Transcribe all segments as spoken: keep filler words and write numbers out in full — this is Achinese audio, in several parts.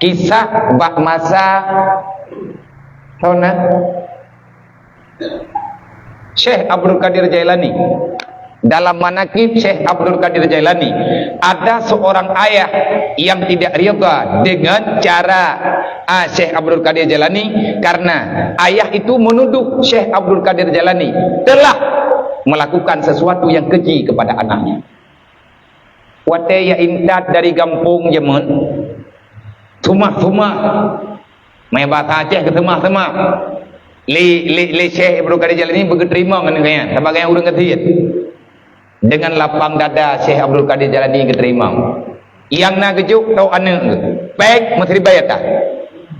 Kisah bak masa, tahu na? Syekh Abdul Qadir Jailani. Dalam manaqib Syekh Abdul Qadir Jailani, ada seorang ayah yang tidak rida dengan cara, ah, Syekh Abdul Qadir Jailani, karena ayah itu menuduh Syekh Abdul Qadir Jailani telah melakukan sesuatu yang keji kepada anaknya. Watée ya intat dari gampông jameun, seumah-seumah. Meubaca Aceh keu seumah-seumah. Lé, lé, lé Syekh Abdul Qadir Jailani beugeuteurimong aneuëk geuh nyan, sabagai ureuëng geuh. Dengan lapang dada Syekh Abdul Qadir Jailani geuteurimong. Nyang na geujok tôk aneuëk geuh. Péng meusiribèe that.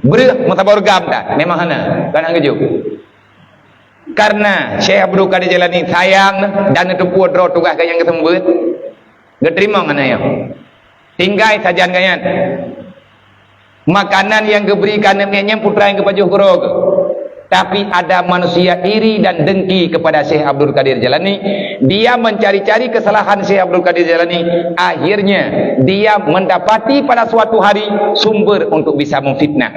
Breueh meusaboh reugam that. Memang hana, ka na geujok. Karena Syekh Abdul Qadir Jailani sayang dan neuteupeue droe tugaih geuh nyang geuseumeubeuet. Geuteurimong aneuëk nyan. Tinggai sajan geuh nyan. Makanan yang geubri keu aneuëk nyan putra nyang geupajoh keudroe geuh. Tapi ada manusia iri dan dengki kepada Syekh Abdul Qadir Jailani. Dia mencari-cari kesalahan Syekh Abdul Qadir Jailani. Akhirnya, dia mendapati pada suatu hari sumber untuk bisa memfitnah.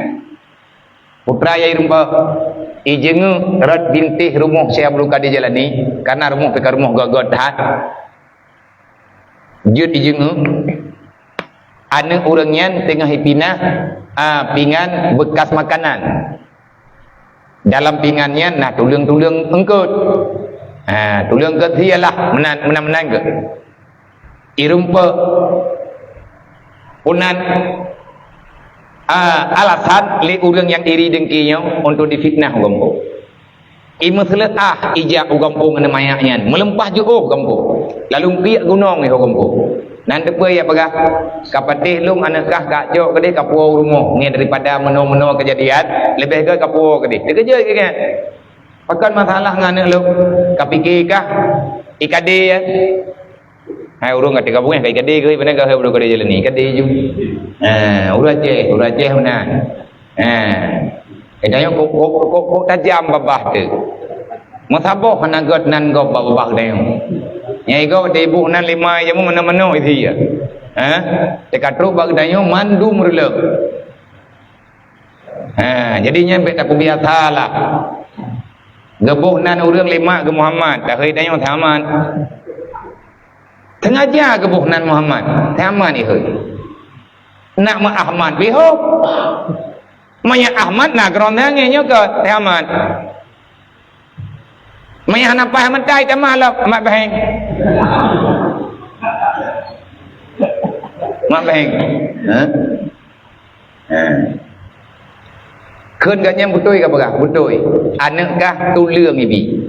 Putra ya irumpa, ijeungeuk rot bintéh rumoh Syekh Abdul Qadir Jailani, karena rumoh pih ka rumoh göt-göt that. Jeuet ijeungeuk, aneuëk ureuëng nyan teungoh ipinah, ah, pingan bekas makanan. Dalam pingan nyan na tuleueng-tuleueng eungkôt. Ah, tuleueng eungkôt sialah meunan, meunan-meunan geuh. Irumpa. Unan, ah, alasan lé ureuëng nyang iri dengki nyoe untuk difitnah u gampông. Imeuseuleuah ijak u gampông aneuëk manyak nyan, meuleumpah jiôh gampông. Lalu piek gunong u gampông. Nan teupeue ya peugah, "Ka patéh lôn aneuëk kah ka cok keudeh ka puwoe u rumoh, ngieng daripada meunoe-meunoe keujadian, leubeh gét ka puwoe keudeh." Teukeujot geuh nyan. "Pakon masalah ngon aneuëk lôn? Ka pike kah?" "Ikade ya." Hai ureuëng kata gabung eh, kai kade ke, beuna gahé ureuëng kade jalan ni, kade ju. Ha, ureuëng Aceh, ureuëng Aceh meunan. Ha. Kata nyoe kok, kok, kok, kok tajam babah tu. Meusaboh hana gét nan gob bak babah geutanyoe. Nyang igob teuiboh nan lima jamu meunan-meunan isi ya. Ha? Teuka trok bak geutanyoe mandum reuleueng. Ha, jadi nyan bèk takubiasa lah. Geuboh nan ureuëng lima geuh Muhammad, lahé tanyoe Saman. Sengaja geuboh nan Muhammad, Saman ihôi. Nak meu Ahmad bihôk. Meunyoe Ahmad na keurong tangai nyoe keu Saman. Meunyoe hana paih meutai tamah lom, mak baheng. Mak baheng. Ha? Ha. Kheun geuh nyan beutôi ka peugah? Beutôi. Aneuëk kah tuleueng ibi.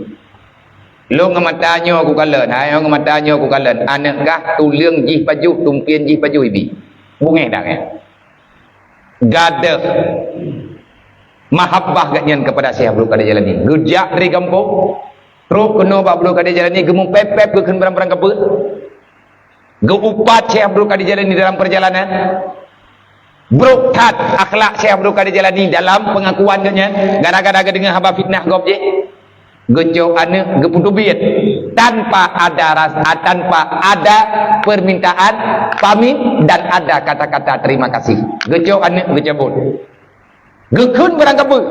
Lôn ngon mata nyoe kukalon, hai ngon mata nyoe kukalon. Aneuëk kah tuleueng jih pajoh, tumpien jih pajoh ibi. Beungéh dak nyan. Gadôh mahabbah geuh nyan kepada Syekh Abdul Qadir Jailani. Geujak dari gampông, trok keunoe bak Abdul Qadir Jailani, geumeupép-pép geukheun barang-barang kapeue. Geuupat Syekh Abdul Qadir Jailani dalam perjalanan. Brok that akhlak Syekh Abdul Qadir Jailani dalam pengakuan geuh nyan, gara-gara geudeungoe haba fitnah gob jih. Geucok aneuëk geupeuteubiet tanpa ada rasa, tanpa ada permintaan pamit dan ada kata-kata terima kasih. Geucok aneuëk geucabut. Geukheun barang kapeue.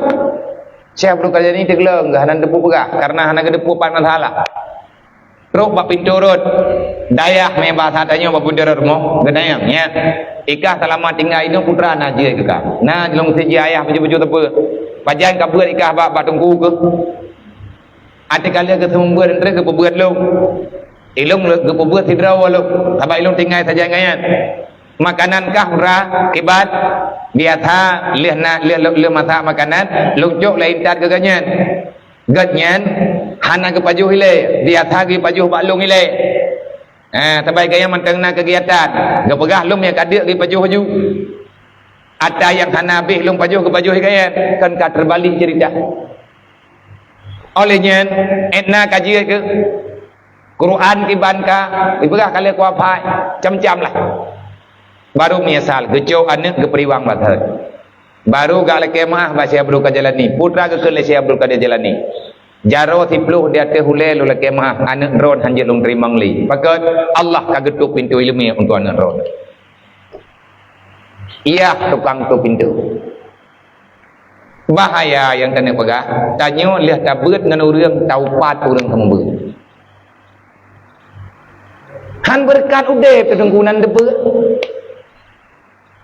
Syekh Abdul Qadir ni teugleng geuh hana teupeu peugah karena hana geuteupeue pat masalah. Trok bak pintoe rot. Dayah mé bahasa tanyoe bak pintoe rot rumoh, geutanyong, "Nyak, ikah seulama tinggai inoe putra na jeuet keu kah?" "Na, lôn siji ayah baju-baju teupeu." "Pajan ka beuet ikah bak, bak teungku keuh?" "Até ka lheueh geuseumeubeuet, enteuk geupeubeuet lôn. Ilôn geupeubeuet sidroe lôn, sabab ilôn tinggai sajan ngon nyan. Makanan kah putra kiban, biasa lheueh na, lheueh, lheueh masak makanan, lôn cok lé intat keu geuhnyan. Geuhnyan hana geupajoh ilée, biasa geupajoh bak lôn ilée. Ha, sabab geuhnyan mantong na keugiatan, geupeugah lôn nyang ka deuk geupajoh laju. Ata nyang hana habéh lôn pajoh geupajoh geuhnyan, kon ka teurbalik ceurita." Óh lheueh nyan, étna ka jeuet keu Quran kiban ka, ipeugah ka lheueh kuhafai, macam-macam lah. Baru meunyeusal, geucok aneuëk geupeuriwang bak thon. Baru geulakée meuáh bak Syekh Abdul Qadir Jailani, putra geukheun lé Syekh Abdul Qadir Jailani. "Jaroe siploh di ateueh ulée lôn lakée meuáh, aneuëk droen hanjeuet lôn teurimong lé. Pakon? Allah ka geutôp pintoe iéleumé untuk aneuëk droen." Yah tukang tueng pintoe. Bahaya nyang keuneuk peugah, tanyoe lheueh tabeuet ngon ureuëng, taupat ureuëng keumeubeuet. Han beureukat udeb teungku nan teubeuet.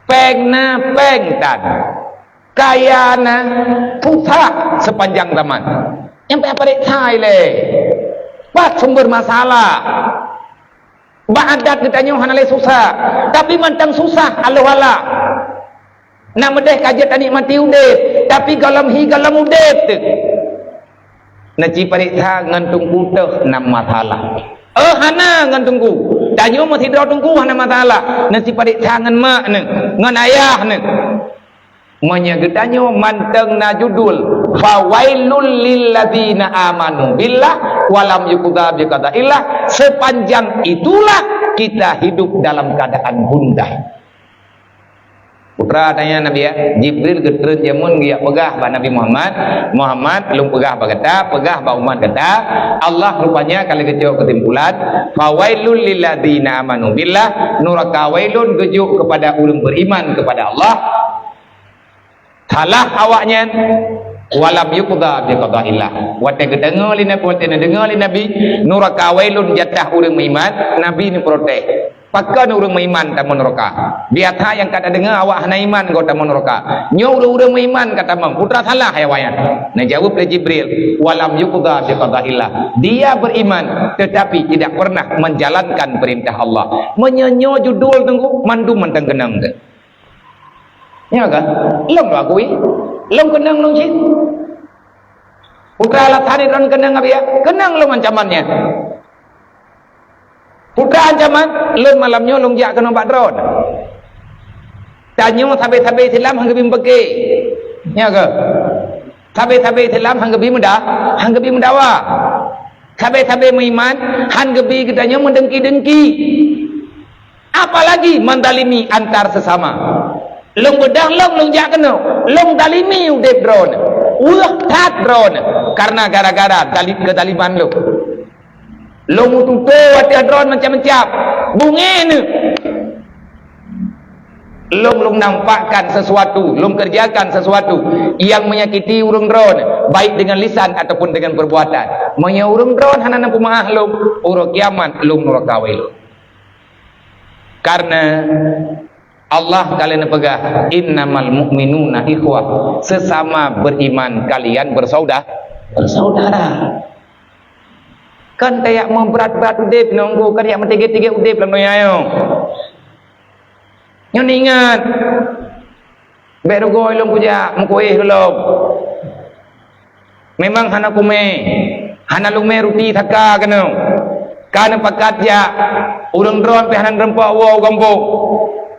Péng na, péng tan. Kaya na, susah sepanjang zaman. Nyang payah pareksa ilée. Pat sumber masalah? Bak adat geutanyoe hana lé susah, tapi mantong susah Allah Allah. Na meudeh ka jeuet tanikmati udeb, tapi gohlom hi gohlom udeb teuk. Na ci pareksa ngon teungku teuh na masalah. Oh, hana ngon teungku. Tanyoe meusidroe teungku hana masalah. Na ci pareksa ngon mak neuh, ngon ayah neuh. Meunyoe geutanyoe mantong na judul, "Fawailul lilladzina amanu billah wa lam yuqda biqadaillah," sepanjang itulah kita hidup dalam keadaan gundah. Putra tanya Nabi, ya, Jibril geutreun jameun geujak peugah bak Nabi Muhammad, "Muhammad, lôn peugah bak gata, peugah bak umat gata, Allah rupanya ka lheueh geucok keusimpulan, fawailul lilladzina amanu billah, nuraka wailun geujok kepada ureuëng beriman kepada Allah." Salah awaknyan, "Wa lam yuqda biqadaillah." Watée geudeungoe lé Nabi, watée neudeungoe lé Nabi, nuraka wailun jatah ureuëng meuiman, Nabi neuprotes. Pakon ureuëng meuiman tamong nuraka? Biasa nyang ka tadeungoe awak hana iman goe tamong nuraka. Nyoe ureuëng-ureuëng meuiman ka tamong, putra salah ya wayan. Neujaweueb lé Jibril, "Wa lam yuqda biqadaillah." Dia beriman, tetapi tidak pernah menjalankan perintah Allah. Meunyoe nyoe judul teungku, mandum mantong keunong teuh. Ya kan? Lôn akui, lôn keunong lôn cit. Putra alasan droen keunong Nabi, ya? Keunong lôn ancaman nyan. Putra ancaman, lôn malam nyoe lôn jak keunoe bak droen. Tanyoe sabe-sabe Islam han geubi meupeugét. Nya keuh? Sabe-sabe Islam han geubi meuda-, han geubi meudawa. Sabe-sabe meuiman han geubi geutanyoe meudengki-dengki. Apalagi mendalimi antar sesama. Lôn beudang lôn, lôn jak keunoe, lôn dalimi udeb droen. Weueh that droen karena gara-gara dali-, keudaliman lôn. Lôn meututoe watée droen macam-macam. Bungéh neuh. Lôn, lôn nampakkan sesuatu, lôn kerjakan sesuatu yang menyakiti ureuëng droen, baik dengan lisan ataupun dengan perbuatan. Meunyoe ureuëng droen hana na peumeuáh lôn, uroe kiamat lôn nuraka wailun. Karena Allah ka lheueh neupeugah, "Innamal mu'minuna ikhwah." Sesama beriman kalian bersaudara. Bersaudara. Kan tajak meubrat-brat udeb nunggu, kan tajak meutige-tige udeb lam donya nyoe. Nyoe ingat. Bék rugoe lôn kujak meukuéh lom. Memang hana kumé, hana lumé ruti saka keunoe. Ka neupakat jak, ureuëng droen pih hana neureumpok woe u gampông.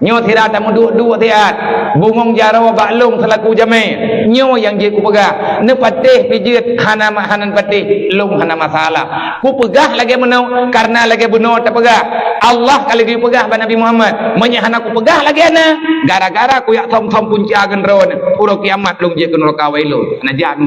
Nyoe sira tameuduek-duek siat, bungong jaroe bak lôn seulaku jamé. Nyoe nyang jeuet kupeugah, neupatéh pih jeuet, hana ma-, hana neupatéh, lôn hana masalah. Kupeugah lagée meunoe, kareuna lagée bunoe tapeugah. Allah ka lagée peugah bak Nabi Muhammad, meunyoe hana kupeugah lagée na, gara-gara kuyak thom-thom punca ngon droen, uroe kiamat lôn jeuet keu nuraka wailun. Hana jak.